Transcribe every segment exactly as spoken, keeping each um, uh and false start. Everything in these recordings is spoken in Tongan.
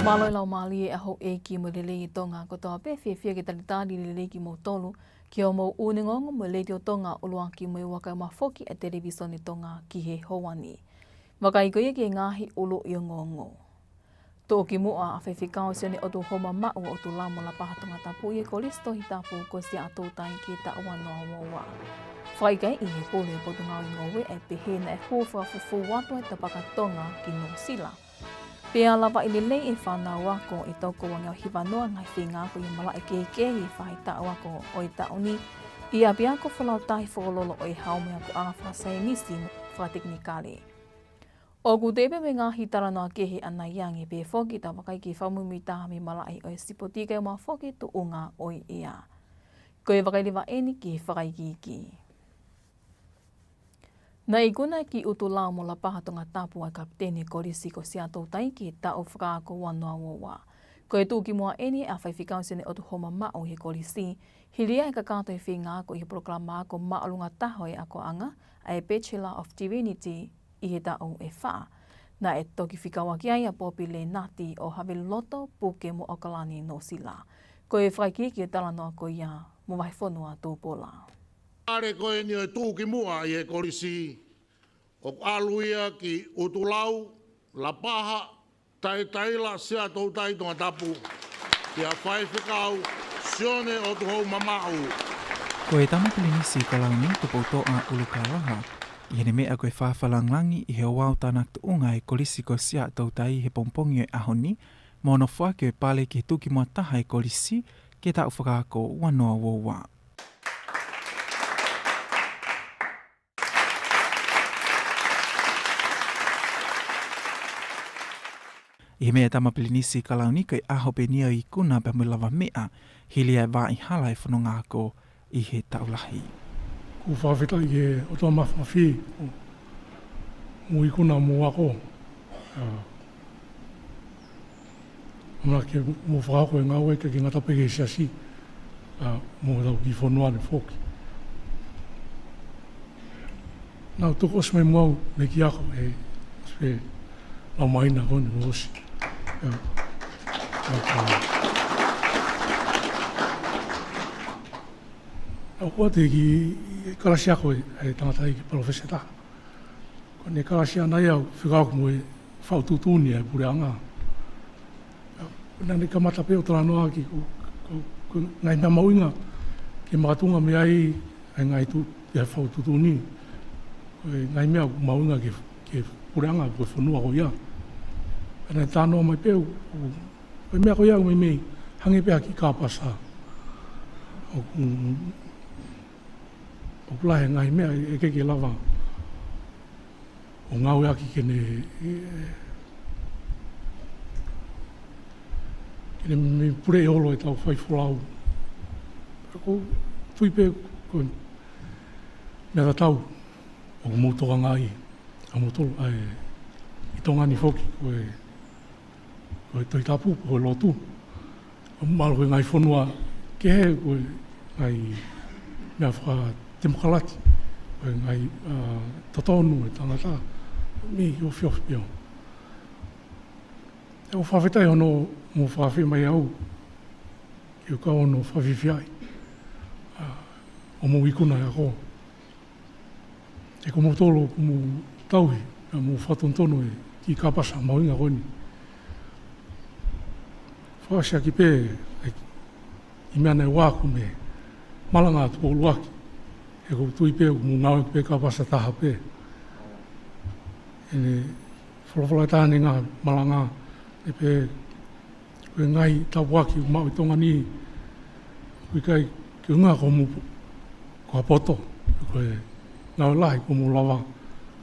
Mālō e laumālie ʻa houʻeiki mo e lelei ʻa Tonga kotoa pē, fiefia ke talitali lelei kimoutolu ki hoʻomou ʻū ongoongo mo e Letiō Tonga ʻUluaki mo e Ua kae ʻumaʻā foki e Televīsone Tonga ki he houa ni. Vakai ko ia ki he ngaahi ʻuluʻi ongoongo. Tuʻukimuʻa ʻa Faifekau Sione ʻOtuhoumamaʻu ʻo ʻUtulau mo Lapaha Tongatapu ʻi he Kolisi Tohitapu ko Siaʻatoutai ki he taʻu ua noa ua ua. Fakaʻikaiʻi ʻe he Pule ʻo e Potungāue Ngoue ʻa e pehē naʻe hū fakafufū atu e tapaka Tonga ki Nuʻusila. Pea lavaʻi lelei ʻe he fānau ako ʻe toko uangeau hiva noa e ngaahi feinga ako ʻi he malaʻe kehekehe ʻi he faʻahitaʻu ako ʻo e taʻu ni ʻi he ʻapiako Folau Tahi Fokololo ʻo e Hau mo e Akoʻanga Fakasaienisi mo Fakatekinikale. ʻOku teʻeki pē mo e ngaahi talanoa kehe ʻanai ange pē foki, tau vakai ki he fakamuimuitaha mei he malaʻe ʻo e sipoti kae ʻumaʻā foki e tuʻunga ʻo e ʻea. Ko e vakai leva eni ki he fakaikiiki. Naʻe ikuna ki ʻUtulau mo Lapaha Tongatapu ʻa e kapiteni ʻo e Kolisi ko Siaʻatoutai ki he taʻu fakaako ua noa ua ua. Ko e tuʻukimuʻa eni ʻa Faifekau Sione ʻOtuhoumamaʻu ʻi he kolisi, hili ia e kakato e feinga ako ʻi he polokalama ako māʻolunga taha ʻo e akoʻanga, ʻa e Bachelor of Divinity, ʻi he taʻu ʻe fā. Naʻe toki fekauʻaki ai ʻa Popi Lēnati ʻo Haveluloto, Puke mo ʻAokalani, Nuʻusila. Ko e fakaikiiki ʻo e talanoa ko ia mo Vahefonua Tupola. Fale ko eni ʻo e tuʻukimuʻa ʻi he kolisi, ʻoku ʻalu ia ki ʻUtulau, Lapaha, Taitaila, Siaʻatoutai, Tongatapu, kia Faifekau Sione ʻOtuhoumamaʻu. Ko e Tama Pilinisi Kalauni Tupoutoʻa ʻUlukālala, ʻi heʻene meʻa ko e fāfā lāngilangi ʻi he ouau tānaki tuʻunga ʻa e Kolisi ko Siaʻatoutai he pongipongi ʻo e ʻaho ni, mo hono foaki ʻo e pale ki he tuʻukimuʻa taha ʻa e kolisi ki he taʻu fakaako ua noa ua ua. ʻI he meʻa ʻa e Tama Pilinisi Kalauni, ko e ʻaho pē eni ʻo e ikuna pea mo e lavameʻa, hili ia e vaʻa hala e fononga ako ʻi he taʻu lahi. ʻOku ou fakafetaʻi ki he ʻOtua Māfimafi, ʻo mou ikuna mo ako. ʻA, ʻamanaki ke mou fakahoko e ngāue, ʻikai ke ngata pē ki he siasi, ʻa, mo hotau kiʻi fonua ni foki. Naʻa ku toki ʻosi mai muʻa au mei he kiʻi ako, ʻe, ʻosi pē lau māhina ko eni kuo ʻosi. ʻIo. ʻA, naʻa ku ʻoatu e kiʻi kalasi ako ʻa e, ʻa e tangataʻeiki palōfesa ʻe taha. Ko ʻene kalasi ʻaʻana ia ʻo fekauʻaki mo e faʻu tuʻutuʻuni ʻa e puleʻanga. Naʻa ne kamata pē ʻo talanoaʻaki ko, ko, ko e ngaahi meʻa mahuʻinga ke makatuʻunga mei ai ʻa e ngaahi tu-, ʻa e faʻu tuʻutuʻuni. Ko e ngaahi meʻa ʻoku mahuʻinga ki he, ki he puleʻanga, ko e fonua ko ia. Pea naʻa ne talanoa mai pē ʻo, ʻo, ko e meʻa ko ia ʻoku meimei hangē pē ha kiʻi kāpasa. ʻOku, ʻoku lahi e ngaahi meʻa ʻe ʻikai ke lava ʻo ngāueʻaki ke ne, ke ne meimei puleʻi holo ʻetau faifolau. Pea ʻoku ou tui pē ko e meʻa tatau ʻoku mou tokangaʻi ʻa moutolu, ʻa e, ʻi Tonga ni foki, ko e, ko e Tohi Tapu, ko e lotu. ʻO mahalo ko e ngaahi fonua kehe, ko e ngaahi meʻa fakatemokalati, ko e ngaahi, ʻa, totonu e tangata, mei ofiofi pē ʻo. ʻOku ou fakafetaʻi hono mou fakaafeʻi mai au ke u kau hono fakafiefiaʻi, ʻa, ʻo mou ikuna e ako. Kiate kimoutolu ʻoku mou tauhi, pea mou fakatonutonu e kiʻi kāpasa mahuʻinga ko eni. Fakaʻosi ʻaki pē e kiʻi meʻa naʻe ʻoatu mei he malanga tuʻo ʻuluaki. He ʻoku ou tui pē ʻoku mou ngāueʻaki pē kāpasa taha pē. ʻEne folofola ʻe taha ʻi he ngaahi malanga, ʻe pehē, ko e ngaahi tāpuaki ʻoku maʻu ʻi Tonga ni, ʻoku ʻikai ke ʻuhinga ko hoʻomou, ko ha poto, ko e ngāue lahi kuo mou lava,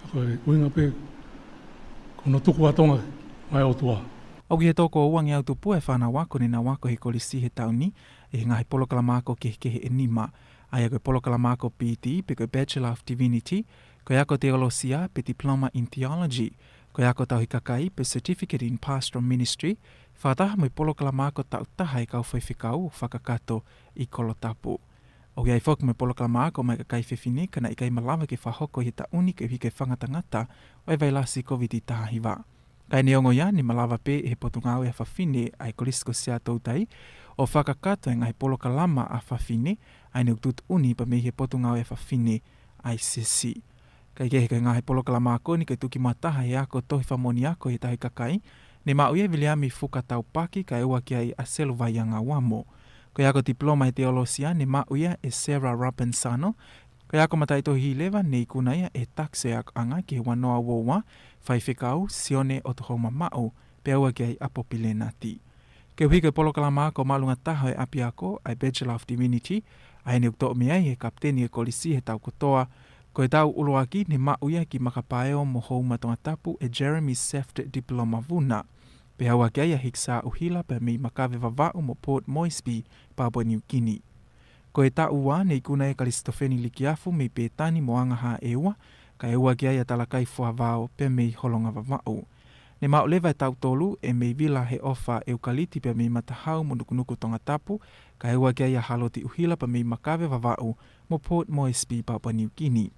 ka ko e ʻuhinga pē ko hono tuku ʻa Tonga maʻá e ʻOtua. ʻOku ʻi he toko uangeau tupu e fānau ako ne nau ako he kolisi he taʻu ni, ʻi he ngaahi polokalama ako kehekehe ʻe nima, ʻa ia ko e polokalama ako B D, pe ko e Bachelor of Divinity, ko e ako teolosia pe Diploma in Theology, ko e ako tauhi kakai pe Certificate in Pastoral Ministry, fakataha mo e polokalama ako taʻu taha ʻa e kau faifekau ʻoku fakakakato ʻi Kolotapú. ʻOku ʻi ai foki mo e polokalama ako maʻá e kakai fefine ka naʻe ʻikai malava ke fakahoko ʻi he taʻu ni koeʻuhi ko e fakangatangata ʻo e vailasi Kōviti taha hiva. Kae neongo ia, ne malava pē ʻe he Potungāue ʻa Fafine ʻa e Kolisi ko Siaʻatoutai ʻo fakakakato e ngaahi polokalama ʻa fafine, ʻa ia ne tuʻutuʻuni pē mei he Potungāue ʻa Fafine ʻa e siasi. Kae kehe, ko e ngaahi polokalama ako ni ko e tuki mataha he ako tohi fakamoʻoni ako ʻi he tauhi kakai, ne maʻu ia ʻe Viliami Fuka Taupaki kae ʻoua ki ai ʻa Seluvai Angauamo. Ko e ako tipiloma ʻi he teolosia ne maʻu ia ʻe Sarah Rapensano. Ko e ako mataʻitohi leva ne ikuna ia ʻe he takisi ʻo e akoʻanga ki he ua noa ua ua, Faifekau Sione ʻOtohouma Maʻu, pea ʻoua ki ai ʻa Popi Lenati. Koeʻuhi ko e polokalama ako māʻolunga taha ʻo e ʻapiako, ʻa e Bachelor of Divinity, ʻa ia ne toʻo mei ai ʻe he kapiteni ʻo e kolisi he taʻu kotoa, ko e taʻu ʻuluaki ne maʻu ia ki Makapaeo mo Houma Tongatapu ʻe Jeremy Seft Diploma Vuna. Pea ʻoua ki ai ʻa Hikisā ʻUhila pea mei Makave Vavaʻu mo Port Moresby, Papua New Guinea. Ko e taʻu ua ne ikuna ʻe Kalisitofeni Likiafu mei Pētani mo Angahāʻeua, kae ʻoua ki ai ʻa Talakai Fuavao pea mei Holonga Vavaʻu. Ne maʻu leva e taʻu tolu ʻe Meivila Heʻofa ʻEukaliti pea mei Matahau mo Nukunuku Tongatapu, kae ʻoua ki ai ʻa Haloti ʻUhila pea mei Makave Vavaʻu mo Port Moresby, Papua New Guinea.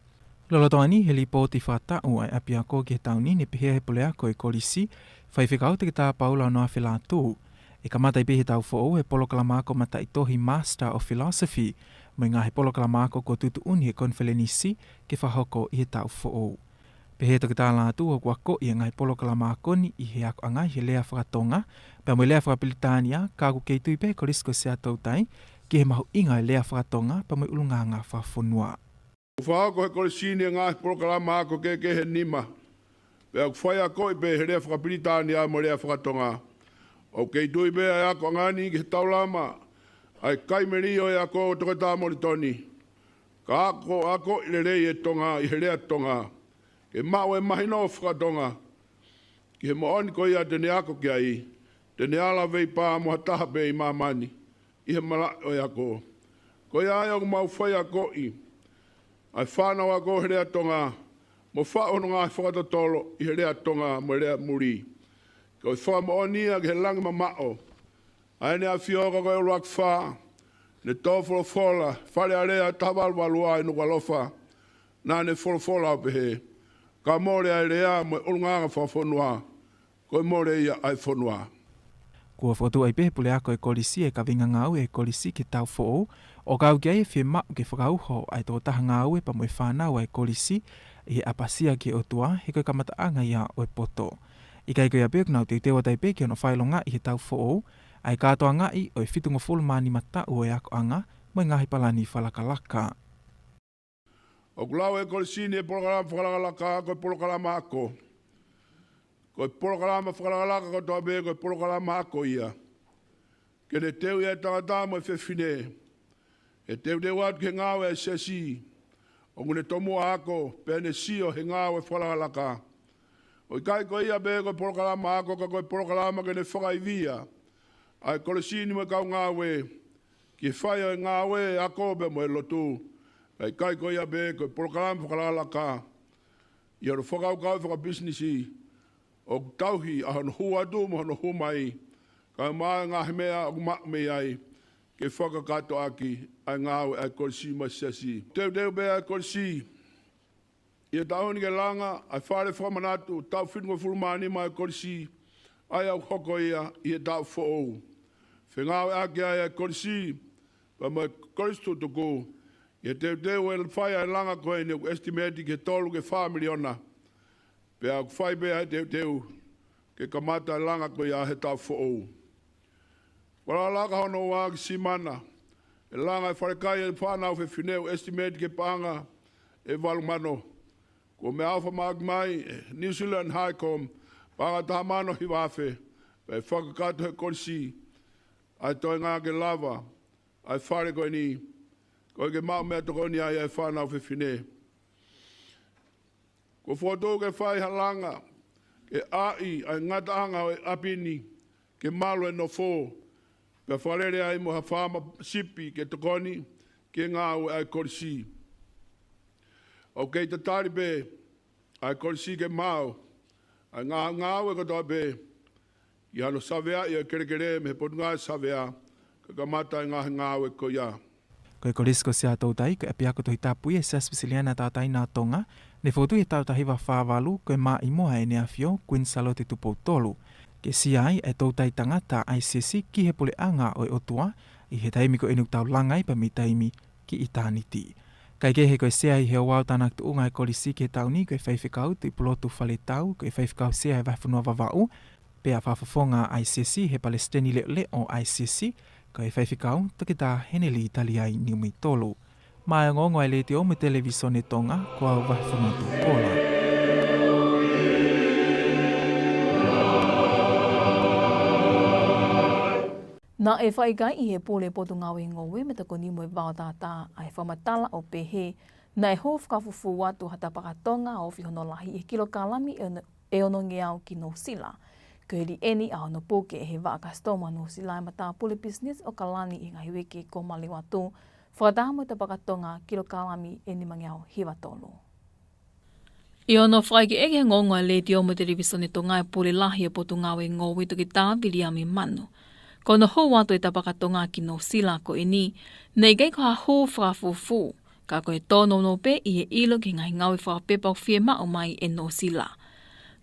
Lolotonga ni, he lipooti fakataʻu ʻa e ʻapiako ki he taʻu ni, ne pehē ʻe he puleako ʻo e kolisi, Faifekau Toketā Paula Onoafe Lātū, ʻe kamata ai pē he taʻu foʻou e polokalama ako mataʻitohi Master of Philosophy, mo e ngaahi polokalama ako kuo tuʻutuʻuni ʻe he konifelenisi ke fakahoko ʻi he taʻu foʻou. Pehē ʻe Toketā Lātū ʻoku akoʻi e ngaahi polokalama ako ni ʻi he akoʻanga ʻi he lea fakatonga pea mo e lea fakapilitānia, ka ʻoku kei tui pē ʻa e Kolisi ko Siaʻatoutai ki he mahuʻinga ʻo e lea fakatonga pea mo e ʻulungaanga fakafonua. ʻOku fakahoko ʻe he kolisi ni e ngaahi polokalama ako kehekehe ʻe nima, pea ʻoku faiakoʻi pē he lea fakapilitānia mo e lea fakatonga. ʻOku kei tui pē ʻa e akoʻanga ni ki he taulama ʻa e kaimeli ʻo e ako ʻa Toketā Molitoni, ka ako, akoʻi lelei e Tonga ʻi he lea Tonga, ke maʻu e mahino fakatonga, ki he moʻoni ko ia te ne ako ki ai, te ne ala veipā mo ha taha pē ʻi māmani ʻi he malaʻe ʻo e ako. Ko ia ai ʻoku mau faiakoʻi ʻa e fānau ako he lea Tonga, mo faʻu hono ngaahi fakatotolo ʻi he lea Tonga mo e lea muli. Ko e fakamoʻoni ia ki he langi mamaʻo ʻa ʻEne ʻAfio, ka ko e ʻUluaki Fā, ne tō folofola, Fale Alea taha valu valu ʻa e Nukuʻalofa, naʻa ne folofola ʻo pehē, ka mole ʻa e lea mo e ʻulungaanga fakafonua, ko e mole ia ʻa e fonua. Kuo fokotuʻu ai pē ʻe he puleako ʻo e kolisi e kaveinga ngāue ʻa e kolisi ki he taʻu foʻou, ʻo kau ki ai e fiemaʻu ke fakauho ʻa e tokotaha ngāue pea mo e fānau ʻa e kolisi ʻi he ʻapasia ki he ʻOtua, he ko e kamataʻanga ia ʻo e poto. ʻIkai ko ia pē, ʻoku nau teuteu atu ai pē ki hono fakaʻilongaʻi he taʻu foʻou ʻa e kātoangaʻi ʻo e fitungofulu mā nima taʻu ʻo e akoʻanga mo e ngaahi palani fakalakalaka. ʻOku lau ʻe he kolisi ni e polokalama fakalakalaka ko e polokalama ako. Ko e polokalama fakalakalaka kotoa pē ko e polokalama ako ia, ke ne teuʻi ʻa e tangata mo e fefine ke teuteu atu ki he ngāue ʻa e siasi. ʻOku ne tomuʻa ako pea ne sio he ngāue fakalakalaka. ʻOku ʻikai ko ia pē ko e polokalama ako, ka ko e polokalama ke ne fakaivia ʻa e kolisi ni mo e kau ngāue ki he fai ʻo e ngāue ako pea mo e lotu. Ka ʻikai ko ia pē ko e polokalama fakalakalaka, ʻi hono fakakaukau fakapisinisi, ʻoku tauhi ʻa hono hū atu mo hono hū mai, kae ʻumaʻā e ngaahi meʻa ʻoku maʻu mei ai, ke fakakakato ʻaki ʻa e ngāue ʻa e kolisi mo e siasi. Teuteu pē ʻa e kolisi ʻi he taʻu ni ke langa ʻa e fale fakamanatu taʻu fitungofulu mā nima ʻa e kolisi, ʻa ia ʻoku hoko ia ʻi he taʻu foʻou. Fengāueʻaki ai ʻa e kolisi pea mo e kolisi tutuku ʻi he teuteu e fai ʻa e langa ko eni, ʻoku estimate ki he tolu ki he fā miliona. Pea ʻoku fai pē ʻa e teuteu ke kamata e langa ko ia he taʻu foʻou. Fakalakalaka hono ua ki Simana, ʻe langa e falekai ʻa e fānau fefine, ʻoku estimate ki he paʻanga ʻe valu mano. Kuo meʻa ʻo fakamaʻu mai ʻe he New Zealand HICOM paʻanga ʻe taha mano hiva afe, pea ʻe fakakakato ʻe he kolisi ʻa e toenga ke lava ʻa e fale ko eni, koeʻuhi ke maʻu meʻatokoni ai ʻa e fānau fefine. Kuo fokotuʻu ke fai ha langa ke ʻai ʻa e ngataʻanga ʻo e ʻapi ni ke malu e nofo, pea fakalele ai mo ha faama sipi ke tokoni ki he ngāue ʻa e kolisi. ʻOku kei tatali pē ʻa e kolisi ke maʻu ʻa e ngā-, ngāue kotoa pē ʻi hano saveaʻi ʻa e kelekele mei he Potungāue Savea, ka kamata e ngaahi ngāue ko ia. Ko e Kolisi ko Siaʻatoutai ko e ʻapiako Tohi Tapu ia ʻo e Siasi Uēsiliana Tauʻatāina ʻo Tonga, Ne fokotuʻu he taʻu taha hiva fā valu ko e Māʻimoa ʻEne ʻAfio Kuini Sālote Tupou Tolu, ke sio ai e toutai tangata ʻa e siasi ki he puleʻanga ʻo e ʻOtua ʻi he taimi ko eni ʻoku tau langa ai pea mei taimi ki ʻitāniti. Kae kehe, ko e sea ʻi he ouau tānaki tuʻunga e kolisi ki he taʻu ni ko e faifekau Tuʻipulotu Faletau, ko e faifekau sea ʻi he Vahefonua Vavaʻu, pea fakafofonga ʻa e siasi he palesiteni leʻoleʻo ʻo e siasi, ko e faifekau Toketā Heneli Taliai Niumeitolu. Maʻá e ongoongo ʻa e Letiō mo e Televīsone Tonga, ko au Vahefonua Tuʻukola. Naʻe fakaʻikaiʻi ʻe he Pule Potungāue Ngoue, Metakoni mo e Vaotātā ʻa e fakamatala ʻo pehē naʻe hū fakafufū atu ha tapaka Tonga ofi hono lahi ʻe he kilokalami ʻe ono, ʻe onongeau ki Nuʻusila. Ko e hili ʻeni ʻa hono puke ʻe he vaʻa kasitomu ʻa Nuʻusila ʻa e matāpule pisinisi ʻAokalani ʻi he ngaahi uike kuo maliu atu, fakataha mo e tapaka Tonga kilokalami ʻe nimangeau hiva tolu. ʻI hono fakaʻekeʻeke he ongoongo ʻa e Letiō mo e Televīsone Tonga ʻa e Pule Lahi ʻo e Potungāue Ngoue, Toketā Viliami Manu, ko hono hū atu ʻa e tapaka Tonga ki Nuʻusila ko eni, naʻe ʻikai ko ha hū fakafufū, ka ko e tōnounou pē ʻi he ʻilo ki he ngaahi ngāue fakapepa ʻoku fiemaʻu mai ʻe Nuʻusila.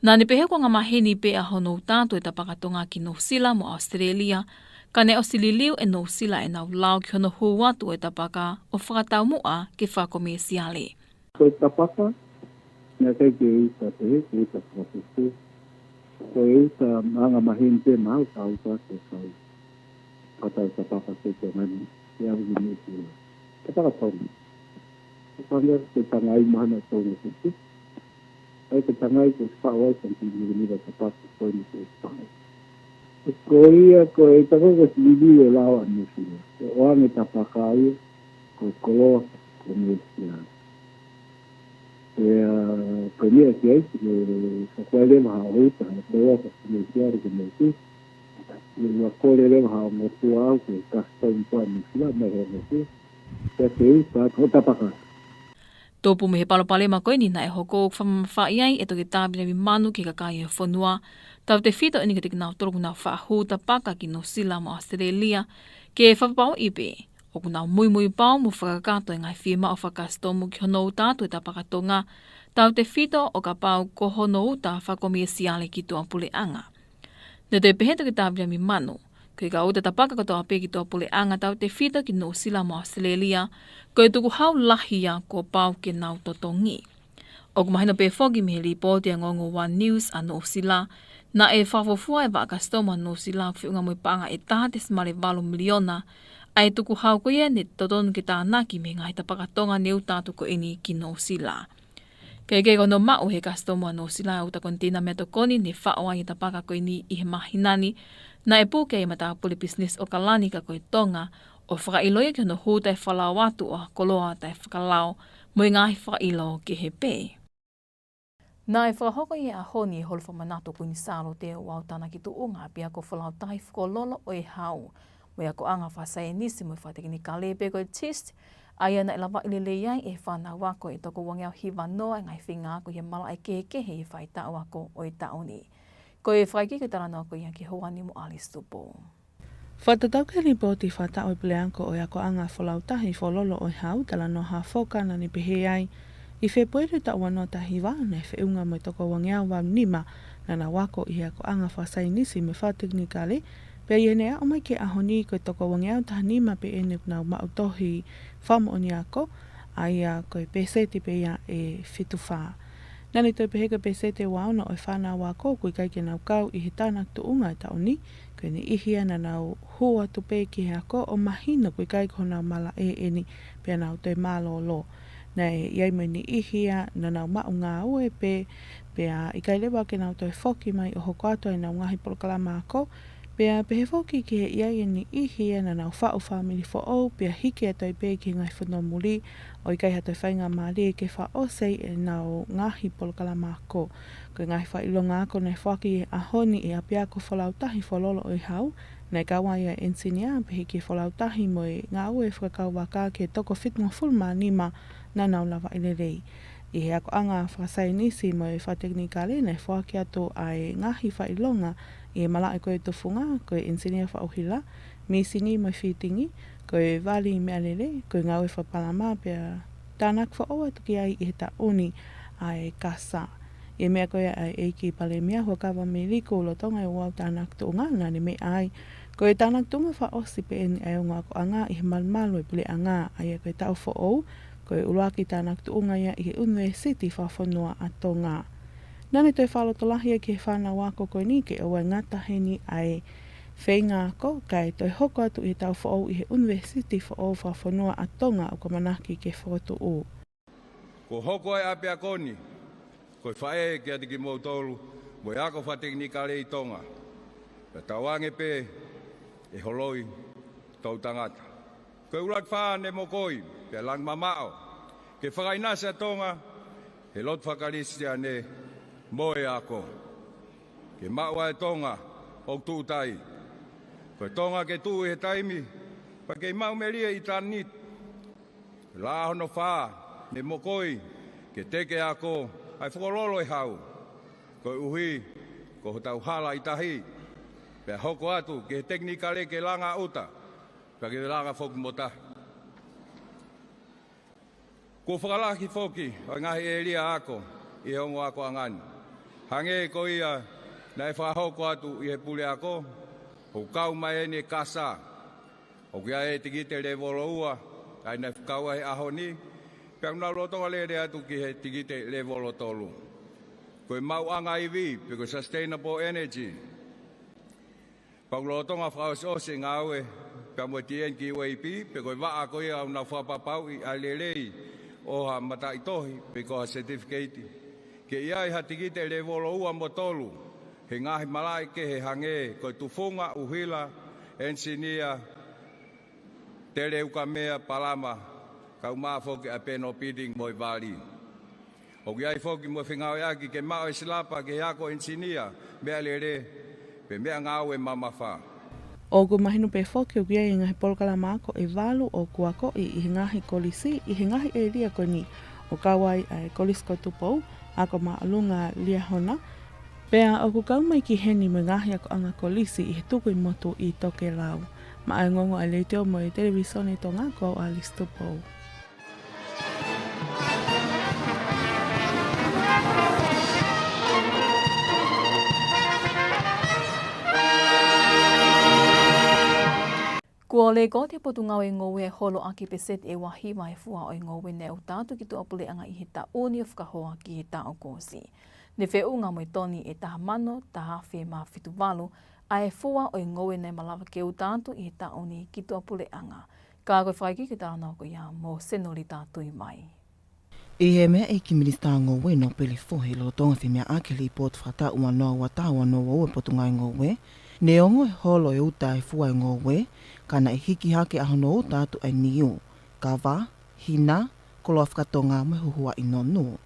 Naʻá ne pehē ko e anga maheni pē ʻa hono uta atu ʻa e tapaka Tonga ki Nuʻusila mo ʻAositelēlia, ka naʻe ʻosi liliu ʻe Nuʻusila ʻenau lao ki hono hū atu ʻa e tapaka ʻo fakataumuʻa ke fakakomēsiale. Ko e tapaka, naʻe ʻikai ke uta pehē, ke uta fakafufū. Ko e uta anga maheni pē maʻau, ka uta ke kau. Ka tau tapaka ke te mani, ke au ki Nuʻusila. Tapaka Tonga. Ko e panga, ko e panga ʻi mahana Tonga kuku. ʻAi ko e panga ʻi ko e faʻo ai santi milimita tapaka ko eni ko e panga. Ko ia ko e tapaka ko e liliu e lao ʻa Nuʻusila. Ko e ʻoange tapaka ia, ko e koloa, ko Nuʻusila. Pea, ko e meʻa ki ai, ko e, ko e leva ha ʻo uta, ko e ʻofa ko Nuʻusila, ko Nuʻusila. Ko e ua kole leva ha ʻo motua au, ko e kasitau ni ko eni sila, mai he Nuʻusila. Pea te uta, ko tapaka. Tupu mei he palopalema ko eni naʻe hoko, ʻoku fakamamafaʻi ai ʻe Toketā Viliami Manu ki he kakai ʻo e fonua, tautefito eni kiate kinautolu ʻoku nau faʻa hū tapaka ki Nuʻusila mo ʻAositelēlia, ke fakapapauʻi pē ʻoku nau muimui pau mo fakakakato e ngaahi fiemaʻu fakakasitomu ki hono uta atu ʻa e tapaka Tonga, tautefito ʻo kapau ko hono uta fakakomēsiale ki tuʻapuleʻanga. Naʻe toe pehē ʻe Toketā Viliami Manu, ko e kau uta tapaka kotoa pē ki tuʻapuleʻanga, tautefito ki Nuʻusila mo ʻAositelēlia, ko e tukuhau lahi ia kuo pau ke nau totongi. ʻOku mahino pē foki mei he lipooti ʻa e ongoongo One News ʻa Nuʻusila, naʻe fakafufua ʻe he vaʻa kasitomu ʻa Nuʻusila ʻoku feʻunga mo e paʻanga ʻe taha tesimale valu miliona ʻa e tukuhau ko ia ne totonu ke tānaki mei he ngaahi tapaka Tonga ne uta atu ko eni ki Nuʻusila. Kae kehe, ko hono maʻu ʻe he kasitomu ʻa Nuʻusila ʻa e uta koniteina meʻatokoni ne faʻo ai e tapaka ko eni ʻi he māhina ni, naʻe puke ai e matāpule pisinisi ʻAokalani ka ko e Tonga, ʻo fakaʻilo ia ki hono hū taʻefakalao atu ʻo ha koloa taʻefakalao mo e ngaahi fakaʻilo kehe pē. Naʻe fakahoko ʻi he ʻaho ni e holo fakamanatu ʻo Kuini Sālote ʻo ouau tānaki tuʻunga ʻa e ʻApiako Folau Tahi Fuoloa ʻo e Hau, mo e akoʻanga fakasaienisi mo e fakatekinikale pe ko e TIST, ʻa ia naʻe lavaʻi lelei ai ʻe he fānau ako ʻe toko uangeau hiva noa e ngaahi feinga ako ʻi he malaʻe kehekehe ʻi he faʻahitaʻu ako ʻo e taʻu ni. Ko e fakaikiiki ʻo e talanoa ko ia ki he houa ni mo ʻAlisi Tupou. Fakatatau ki he lipooti fakataʻu ʻa e puleako ʻo e akoʻanga Folau Tahi Fuoloa ʻo e Hau, talanoa Hafoka, naʻá ne pehē ai, ʻi Fēpueli taʻu ua noa taha hiva, naʻe feʻunga mo e toko uangeau valu nima naʻa nau ako ʻi he akoʻanga fakasaienisi mo e fakatekinikale, pea ʻi heʻene aʻu mai ki he ʻaho ni ko e toko uangeau taha nima pē eni ʻoku nau maʻu tohi fakamoʻoni ako, ʻa ia ko e pēseti pē ia ʻe fitu fā. Naʻá ne toe pehē ko e pēseti ʻe ua ono ʻo e fānau ako ʻoku ʻikai ke nau kau ʻi he tānaki tuʻunga ʻo e taʻu ni, ko e niʻihi ia naʻa nau hū atu pē ki he ako ʻo mahino ʻoku ʻikai ko honau malaʻe eni, pea nau toe mālōlō. Naʻe ʻi ai mo e niʻihi ia naʻa nau maʻu ngāue pē, pea ʻikai leva ke nau toe foki mai ʻo hoko atu ʻenau ngaahi polokalama ako, pea pehē foki ki he ʻi ai e niʻihi ia naʻa nau faʻu fāmili foʻou, pea hiki atu ai pē ki he ngaahi fonua muli, ʻo ʻikai ha toe faingamālie ke fakaʻosi ai ʻenau ngaahi polokalama ako. Ko e ngaahi fakaʻilonga ako naʻe foaki he ʻaho ni ʻe he ʻApiako Folau Tahi Fuoloa ʻo e Hau, naʻe kau ai ʻa e ʻenisinia, pehē ki he folau tahi mo e ngāue fakakauvaka ki he toko fitungofulu mā nima naʻa nau lavaʻi lelei. ʻI he akoʻanga fakasaienisi mo e fakatekinikale naʻe foaki atu ʻa e ngaahi fakaʻilonga ʻi he malaʻe ko e tufunga, ko e ʻenisinia fakaʻuhila, mīsini mo e fītingi, ko e vali meʻalele, ko e ngāue fakapalama pea tānaki foʻou atu ki ai ʻi he taʻu ni, ʻa e kasa. ʻI he meʻa ko ia ʻa e ʻEiki Palēmia Huʻakavameiliku lolotonga e ouau tānaki tuʻunga, naʻa ne meʻa ai ko e tānaki tuʻunga fakaʻosi pē eni ʻa e ongo akoʻanga ʻi he malumalu e puleʻanga, ʻa ia ko e taʻu foʻou, ko e ʻuluaki tānaki tuʻunga ia ʻi he ʻUnivēsiti Fakafonua ʻa Tonga. Naʻa ne toe fakalotolahi ia ki he fānau ako ko eni ke ʻoua ʻe ngata heni ʻa e feinga ako, kae toe hoko atu ʻi he taʻu foʻou ʻi he ʻUnivēsiti foʻou Fakafonua ʻa Tonga ʻoku ʻamanaki ke fokotuʻu. Kuo hoko e ʻapiako ni ko e faʻē kiate kimoutolu mo e ako fakatekinikale ʻi Tonga. Pea tauange pē ʻe holoi toʻutangata. Ko e ʻuluaki fā ne mokoi pea langi mamaʻo ke fakaʻinasi ʻa Tonga he lotu faka-Kalisitiane mo e ako, ke maʻu ʻa e Tonga ʻoku tuʻutai. Ko e Tonga ke tuʻu ʻi he taimi pea kei maʻu melie ʻitāniti. Lā hono fā ne mokoi ke teke ako ʻa e fokololo e hau, koeʻuhi ko hotau hala ʻi tahi, pea hoko atu ki he tekinikale ke langa ʻuta, pea ke langa foki mo tahi. Kuo fakalahi foki ʻa e ngaahi ʻēlia ako ʻi he ongo akoʻanga ni, hangē ko ia naʻe fakahoko atu ʻi he puleako, ʻoku kau mai eni e kasa. ʻOku ʻi ai e tikite lēvolo ua, ʻa ia naʻe fakakau ai he ʻaho ni, pea ʻoku nau lolotonga lele atu ki he tikite lēvolo tolu. Ko e maʻuʻanga ivi, pe ko e sustainable energy. Pea ʻoku lolotonga fakaʻosiʻosi e ngāue pea mo e T N Q A P, pe ko e vaʻa ko ia ʻoku nau fakapapauʻi ʻa e lelei ʻo ha mataʻitohi, pe ko ha certificate, ke ʻi ai ha tikite lēvolo ua mo tolu he ngaahi malaʻe kehe hangē ko e tufunga, ʻuhila, ʻenisinia, teleukamea, palama, kae ʻumaʻā foki ʻa e panel beating mo e vali. ʻOku ʻi ai foki mo e fengāueʻaki ke maʻu e silapa ki he ako ʻenisinia, meʻalele, pe meʻangāue mamafa. ʻOku mahino pē foki ʻoku ʻi ai e ngaahi polokalama ako ʻe valu ʻoku akoʻi ʻi he ngaahi kolisi ʻi he ngaahi ʻēlia ko eni, ʻo kau ai ʻa e Kolisi ko Tupou, Ako Māʻolunga Liahona, pea ʻoku kau mai ki heni mo e ngaahi akoʻanga kolisi ʻi he tukuʻi motu ʻi Tokelau. Maʻá e ongoongo ʻa e Letiō mo e Televīsone Tonga, ko au Alice Tupou. Kuo lekooti ʻe he Potungāue Ngoue e holo ʻaki e peseti ʻe uahiva e fua ʻo e ngoue ne ʻuta atu ki tuʻapuleʻanga ʻi he taʻu ni ʻo fakahoa ki he taʻu kuo ʻosi. Ne feʻunga mo e toni ʻe taha mano, taha afe mā fitu valu ʻa e fua ʻo e ngoue ne malava ke ʻuta atu ʻi he taʻu ni ki tuʻapuleʻanga. Ka ko e fakaikiiki ʻo e talanoa ko ia mo Senolita Tuʻimai. ʻI he meʻa ʻa e ʻEiki Minisitā Ngoue Nōpele Fohe lolotonga e femeʻaʻaki e lipooti fakataʻu ua noa ua taha ua noa ua ua ʻa e Potungāue Ngoue, ne ongo e holo e ʻuta e fua e ngoue, ka naʻe hiki hake ʻa hono ʻuta atu ʻa e niu, kava, hina, koloa fakatonga mo e huhuaʻi nonu.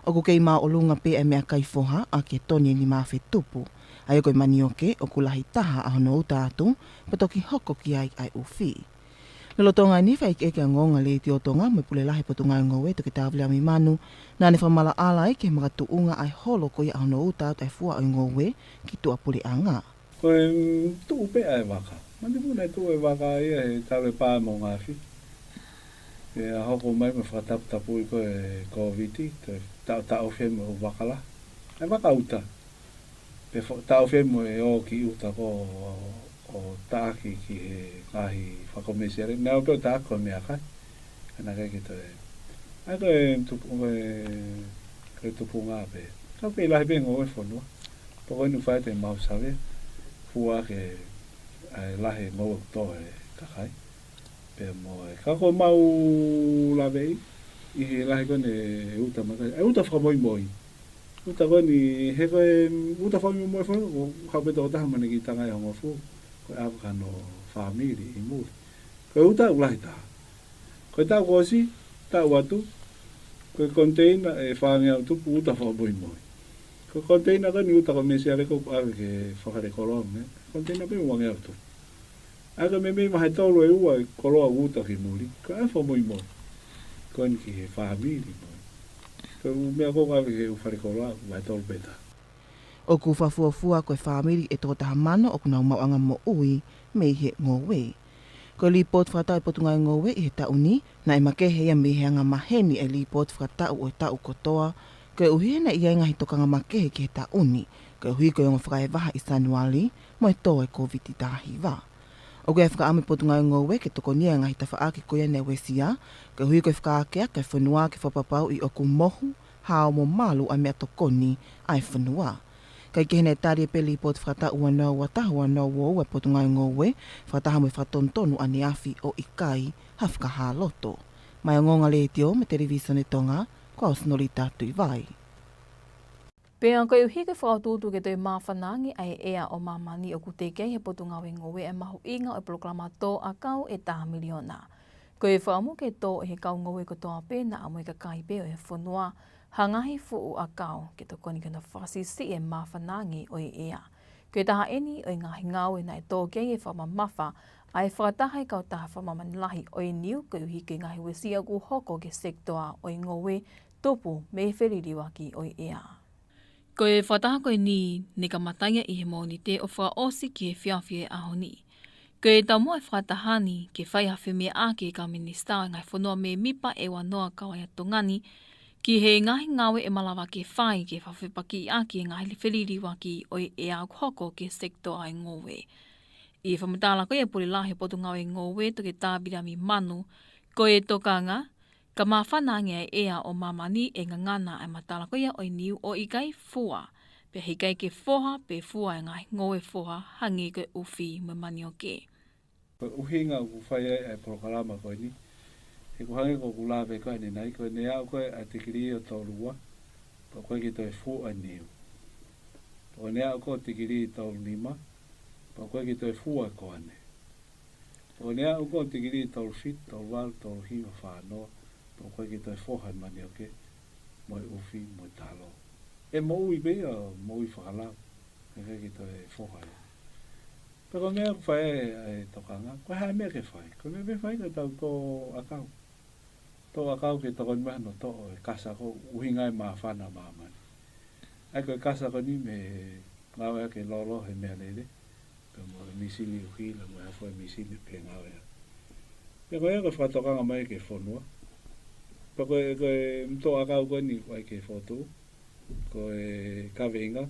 ʻOku kei māʻolunga pē ʻa e meʻakai foha ʻaki e toni ʻe nima afe tupu, ʻa ia ko e manioke ʻoku lahi taha ʻa hono ʻuta atu, pea toki hoko ki ai ʻa e ʻufi. Lolotonga eni e fakaʻekeʻeke ʻa e ongoongo ʻa e Letiō Tonga mo e Pule Lahi ʻo e Potungāue Ngoue, Toketā Viliami Manu, naʻa ne fakamaʻalaʻala ai ki he makatuʻunga ʻa e holo ko ia ʻa hono ʻuta atu e fua ʻo e ngoue ki tuʻapuleʻanga. Ko e, mm, tuʻu pē ʻa e vaka. Manatuʻi naʻe tuʻu e vaka ia he talu e pā mo ngafi. Pea hoko mai mo e fakataputapui ko e Kōviti, toe taʻo, taʻofi mo e ʻū vaka lahi. ʻA e vaka ʻuta. Pea fo-, taʻofi mo e ō ki ʻuta ko ē ʻo taʻaki ki he ngaahi fakakomesiale. Naʻe ō pē ʻo taʻaki ko e meʻakai. Ka naʻe ʻikai ke toe. ʻA ia ko e tupu, ko e, ko e tupunga pē. Ka pē lahi pē ngoue e fonua. Pea ko eni ʻoku fai atu e mau savea. Fua ke, ʻa e lahi e ngoue ʻoku tō ʻe he kakai. Pea mo e, ka ko e mau laveʻi, ʻi he lahi ko eni e ʻuta makai. E ʻuta fakamoimoi. ʻUta ko eni, he ko e ʻuta fakamoimoi faka-, ko e hau pē tokotaha mo ʻene kiʻi tanga ʻe hongofulu. Ko e ʻave ki hono fāmili ʻi muli. Ko e ʻuta ʻoku lahi taha. Ko e taʻu kuo ʻosi, taʻu atu, ko e koniteina ʻe fāngeau tupu ʻuta fakamoimoi. Ko e koniteina ko eni ʻuta komesiale ko ē ʻoku ʻave ki he fale koloa mo e meʻa. Koniteina pē uangeau tupu. ʻA ia ko e meimei vahe tolu ʻe ua e koloa ʻoku ʻuta ki muli. Ko e fakamoimoi. Ko eni ki he fāmili mo e. Ko e ʻū meʻa ko ē ʻoku ʻave ki he ʻū fale koloa, vahe tolu pē taha. ʻOku fakafuofua ko e fāmili ʻe toko taha mano ʻoku nau maʻuʻanga moʻui mei he ngoue. Ko e lipooti fakataʻu ʻa e Potungāue Ngoue ʻi he taʻu ni, naʻe makehe ia mei he anga maheni e lipooti fakataʻu ʻo e taʻu kotoa, Koeʻuhi he naʻe ʻi ai e ngaahi tokanga makehe ki he taʻu ni, koeʻuhi ko e ongo fakaevaha ʻi Sānuali mo e tō e Kōviti taha hiva. ʻOku ʻi ai e fakaʻamu ʻa e Potungāue Ngoue ke tokonia e ngaahi tafaʻaki ko ia naʻe uesia, koeʻuhi ko e fakaakeake ʻa e fonua ke fakapapauʻi ʻoku mohu, hao mo malu ʻa e meʻatokoni ʻa e fonua. Kae kehe naʻe tali ʻe Pele Lipooti Fakataʻu ua noa ua taha ua noa ua ua ʻa e Potungāue Ngoue, fakataha mo e fakatonutonu ʻaneafi ʻo ʻikai ha fakahā loto. Mei he Ongoongo Letiō mo e Televīsone Tonga, ko au Sinolita Tuʻivai. Pea koeʻuhi ke fakautuutu ke toe māfana ange ʻa e ʻea ʻo māmani, ʻoku teʻeki ai ʻe he Potungāue Ngoue ʻa e mahuʻinga ʻo e polokalama tō ʻakau ʻe taha miliona. Ko e fakaʻamu ke tō ʻe he kau ngoue kotoa pē naʻa mo e kakai pē ʻo e fonua ha ngaahi fuʻu ʻakau ke tokoni ki hono fakasiʻisiʻi e māfana ange ʻo e ʻea. Ko e taha ʻeni ʻo e ngaahi ngāue naʻe tō ki ai e fakamamafa ʻa e fakataha e kautaha fakamāmani lahi ʻo e niu koeʻuhi ko e ngaahi uesia ʻoku hoko ki he sekitoa ʻo e ngoue tupu mei he feliliuaki ʻo e ʻea. Ko e fakataha ko eni ne kamata ia ʻi he Mōnite ʻo fakaʻosi ki he efiafi ʻo e ʻaho ni. Ko e taumuʻa e fakataha ni ke fai ha femeʻaʻaki ʻa e kau minisitā ʻo e ngaahi fonua mēmipa ʻe ua noa kau ai ʻa Tonga ni ki he ngaahi ngāue ʻe malava ke fai ke fakafepakiʻaki e ngaahi feliliuaki ʻo e ʻea ʻoku hoko ki he sekitoa ʻo e ngoue. ʻI he fakamatala ko ia ʻa e Pule Lahi ʻo e Potungāue Ngoue, Toketā Viliami Manu, ko e tokanga, ka māfana ange ʻa e ʻea ʻo māmani ʻe ngangana ʻa e matala ko ia ʻo e niu ʻo ʻikai fua, pea heʻikai ke foha pe fua e ngaahi ngoue foha hangē ko e ʻufi mo e manioke. Ko e ʻuhinga ʻoku fai ai ʻa e polokalama ko eni, he ʻoku hangē ko ʻeku lave ko ē ʻanenai, ko ʻene aʻu ko ē ʻa e tikilī ʻo tolu ua, pea ʻoku ʻikai ke toe fua e niu. Pea ʻoku ne aʻu ko ē tikilī tolu nima, pea ʻoku ʻikai ke toe fua e koane. Pea ʻoku ne aʻu ko ē tikilī tolu fitu, tolu valu, tolu hiva, fā noa, pea ʻoku ʻikai ke toe foha e manioke, mo e ʻufi, mo e talo. ʻE moʻui pē ia, moʻui fakalau. ʻIkai ke toe foha ia. Pea ko e meʻa ʻoku fai ai e tokanga, ko e hā e meʻa ke fai? Ko e meʻa pē ke fai ko ʻetau tō ʻakau. Tō ʻakau ke tokoni mai hono toʻo e kasa ko ē ʻuhinga e māfana ʻa māmani. ʻA ia ko e kasa ko eni mei he ngāueʻaki e lolo he meʻalele, pea mo e mīsini ʻuhila mo e hā fua e mīsini ʻoku ngāueʻaki. Pea ko ia ko e fakatokanga mai ki he fonua. Pea ko e, ko e tō ʻakau ko eni ʻoku ʻai ki he fokotuʻu, ko e kaveinga,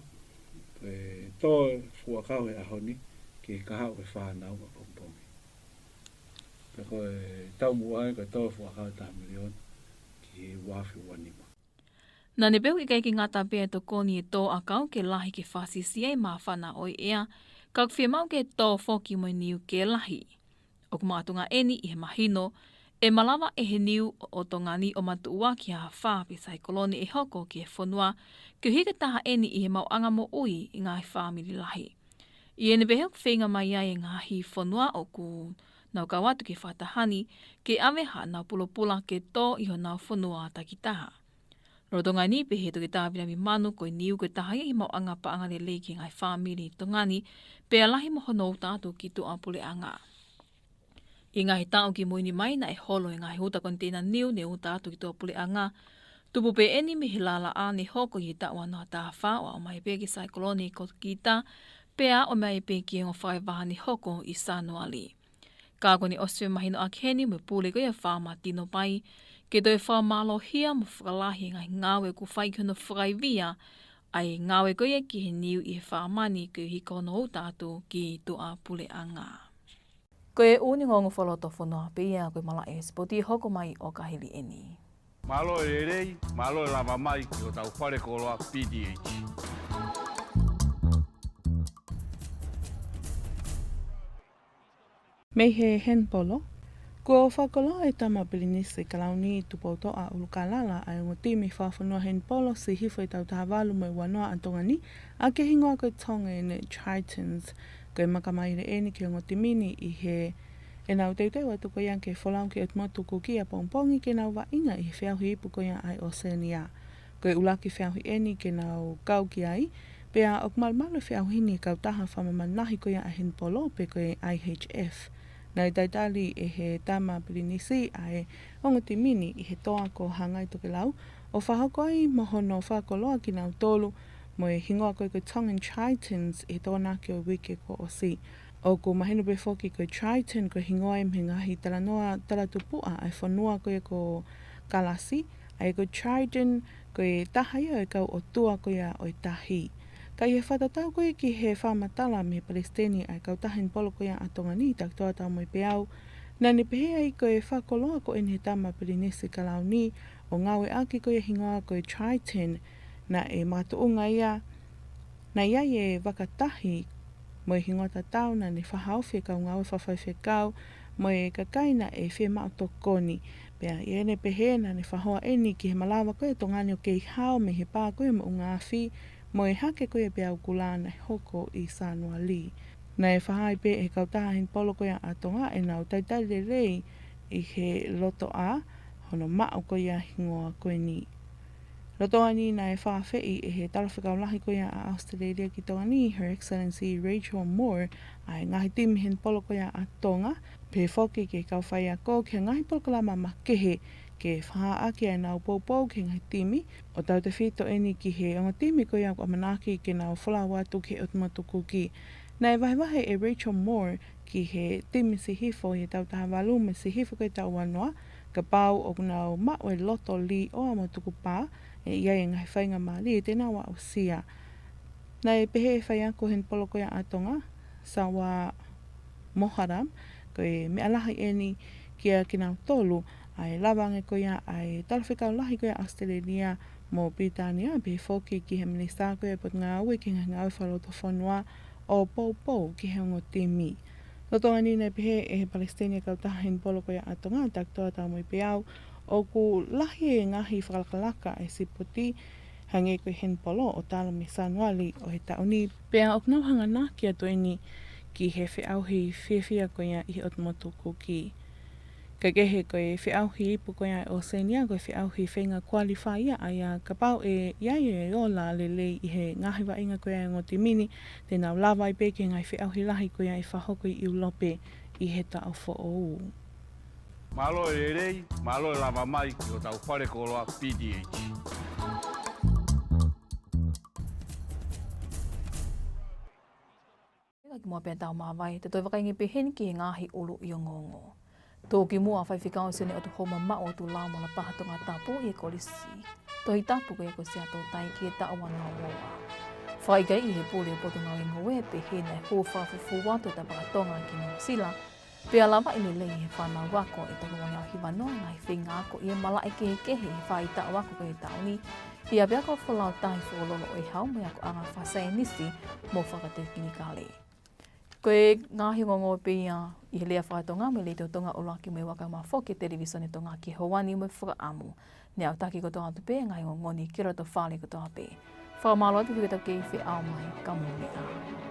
ko e tō fuʻu ʻakau he ʻaho ni ki he kahaʻu e fānau ʻapongipongi. Pea ko e taumuʻa ia ko e tō fuʻu ʻakau ʻe taha miliona ki he ua afe ua nima. Naʻa ne pehē ʻoku ʻikai ke ngata pē ʻa e tokoni e tō ʻakau ke lahi ke fakasiʻisiʻi e māfana ʻo e ʻea, ka ʻoku fiemaʻu ke tō foki mo e niu ke lahi. ʻOku makatuʻunga ʻeni ʻi he mahino ʻe malava ʻe he niu ʻo Tonga ni ʻo matuʻuaki ha afā pe saikolone ʻe hoko ki he fonua, koeʻuhi ko e taha ʻeni ʻi he maʻuʻanga moʻui ʻa e ngaahi fāmili lahi. ʻI heʻene pehē ʻoku feinga mai ai e ngaahi fonua ʻoku nau kau atu ki he fakataha ni ke ʻave haʻanau pulopula ke tō ʻi honau fonua takitaha. Lolotonga ni, pehē ʻe Toketā Viliami Manu, ko e niu ko e taha ia ʻi he maʻuʻanga paʻanga lelei ki he ngaahi fāmili ʻi Tonga ni, pea lahi mo hono uta atu ki tuʻapuleʻanga. ʻI he ngaahi taʻu kimui ni mai naʻe holo e ngaahi uta koniteina niu ne uta atu ki tuʻapuleʻanga. Tupu pē ʻeni mei he laʻalaʻā ne hoko ʻi he taʻu ua noa taha fā ʻo aʻu mai pē ki he saikolone ko Kita, pea aʻu mai pē ki he ongo fakaevaha ne hoko ʻi Sānuali. Ka kuo ne ʻosi femahinoʻaki heni mo e pule ko ia ʻo e faama Tino Pai, ke toe fakamālohia mo fakalahi e ngaahi ngāue ʻoku fai ki hono fakaivia ʻa e ngāue ko ia ki he niu ʻi he faama ni koeʻuhi ko hono uta atu ki tuʻapuleʻanga. Ko e ʻuhinga ongoongo fakalotofonua pē ia, ko e malaʻe sipoti hoko mai ʻo ka hili ʻeni. Mālō e lelei, mālō e lava mai ki hotau fale koloa P D H. Mei he henipolo, kuo fakakoloa e Tama Pilinisi Kalauni Tupoutoʻa ʻUlukalala ʻa e ongo timi fakafonua henipolo siʻi hifo ʻi he taʻu taha valu mo e ua noa ʻa Tonga ni, ʻaki e hingoa ko e Tongan Tritons. Ko e makamaile ʻeni ki he ongo timi ni ʻi heʻenau teuteu atu ko ia ke folau ki he ʻOtu Motu Kuki ʻapongipongi ke nau vaʻinga ʻi he feʻauhi ipu ko ia ʻa e ʻOsēnia. Ko e ʻuluaki feʻauhi ʻeni ke nau kau ki ai, pea ʻoku malumalu e feʻauhi ni ʻe he kautaha fakamāmani lahi ko ia ʻa e henipolo pe ko e I H F. Naʻe talitali ʻe he Tama Pilinisi ʻa e ongo timi ni ʻi he toa ko Hangai Tokelau, ʻo fakahoko ai mo hono fakakoloa kinautolu mo e hingoa ko e ko e Tongan Tritons ʻi he Tokonaki ʻo e uike kuo ʻosi. ʻOku mahino pē foki ko e Triton ko e hingoa ia mei he ngaahi talanoa talatupuʻa ʻa e fonua ko ia ko Kalasi, ʻa ia ko e Trident, Ko e taha ia ʻo e kau ʻotua ko ia ʻo e tahi. Ka ʻi he fakatatau ko ia ki he fakamatala mei he palesiteni ʻa e kautaha henipolo ko ia ʻa Tonga ni, Takutoa Taumoepeau, naʻa ne pehē ai ko e fakakoloa ko eni he tama pilinisi kalauni ʻo ngāueʻaki ko ia hingoa ko e Triton, naʻe makatuʻunga ia, naʻe ʻi ai e vaka tahi mo e hingoa tatau naʻa ne fakahaofi e kau ngāue fakafaifekau mo e kakai naʻe fiemaʻu tokoni. Pea ʻi heʻene pehē naʻa ne fakahoa eni ki he malava ko ia ʻa Tonga ni ʻo kei hao mei he pā ko ia ʻo Moʻungaafi mo e hake ko ia ʻa e peau kula naʻe hoko ʻi Sānuali. Naʻe fakahā pē ʻe he kautaha henipolo ko ia ʻa Tonga ʻenau talitali lelei ʻi he lotoʻā hono maʻu ko ia hingoa ko eni. Lotoʻā ni naʻe fakaafeʻi ʻe he talafekau lahi ko ia ʻa ʻAositelēlia ki Tonga ni, Her Excellency Rachel Moore, ʻa e ngaahi timi henipolo ko ia ʻa Tonga, pehē foki ki he kau faiako ki he ngaahi polokalama makehe ke fakahā ʻaki ʻenau poupou ki he ngaahi timi, ʻo tautefito eni ki he ongo timi ko ia ʻoku ʻamanaki ke nau folau atu ki he ʻOtu Motu Kuki. Naʻe vahevahe ʻe Rachel Moore ki he timi Sihifo ʻi he taʻu taha valu mo e Sihifo ko ia ʻi he taʻu ua noa, kapau ʻoku nau maʻu e loto līʻoa mo tukupā, ʻe ʻi ai e ngaahi faingamālie te nau aʻusia. Naʻe pehē ʻe he faiako henipolo ko ia ʻa Tonga, Sawa Moharam, ko e meʻa lahi eni kiate kinautolu ʻa e lava ange ko ia ʻa e talafekau lahi ko ia ʻa ʻAositelēlia mo Pilitānia, pehē foki ki he minisitā ko ia ʻo e potungāue ki he ngaahi ngāue fakalotofonua, ʻo poupou ki he ongo timi. Lotoʻā ni naʻe pehē ʻe he palesiteni ʻa e kautaha henipolo ko ia ʻa Tonga, Takutoa Taumoepeau, ʻoku lahi e ngaahi fakalakalaka ʻa e sipoti hangē ko e henipolo ʻo talu mei Sānuali ʻo e taʻu ni, pea ʻoku nau hanganaki atu eni ki he feʻauhi fiefia ko ia ʻi he ʻOtu Motu Kuki. Kae kehe, ko e feʻauhi ipu ko ia ʻa e ʻOsēnia, ko e feʻauhi feinga qualify ia ʻa ia kapau ʻe ʻi ai e ola lelei ʻi he ngaahi vaʻinga ko ia ʻa e ongo timi ni, te nau lava ai pē ki he ngaahi feʻauhi lahi ko ia ʻe fakahoko ʻi ʻIulope ʻi he taʻu foʻou. Mālō e lelei, mālō e lava mai ki hotau fale koloa P T H. Ka kimuʻa pea tau māvae, te tau toe vakai ange pē heni ki he ngaahi ʻuluʻi ongoongo. Tō ki muʻa ʻa Faifekau Sione ʻOtuhou Mamaʻo ʻo Tulau mo Lapaha Tongatapu ʻi he Kolisi Tohitapu ko ia ko Siaʻatoutai ki he taʻu ua noa ua ua. Fakaʻikaiʻi ʻe he pule ʻo e Potungāue Ngoue, pehē naʻe hū fakafufū atu e tapaka Tonga ki Nuʻusila, pea lavaʻi lelei ʻe he fānau ako ʻe toko uangeau hiva noa e ngaahi feinga ako ʻi he malaʻe kehekehe ʻi he faʻahitaʻu ako ko ia ʻo e taʻu ni, ʻi he ʻapiako folau Tahi Fuoloa ʻo e Hau mo e akoʻanga fakasaienisi mo fakatekinikale. Ko e ngaahi ongoongo pē ia ʻi he lea faka-Tonga mei he Letiō Tonga ʻUluaki mo e Ua Kae ʻUmaʻā foki e Televīsone Tonga ki he houa ni mo e fakaʻamu. Ne aʻutaki kotoa atu pē e ngaahi ongoongo ni ki loto fale kotoa pē. Fakamālō atu ki hoʻo kei feʻao mai, ka mou meʻa ā.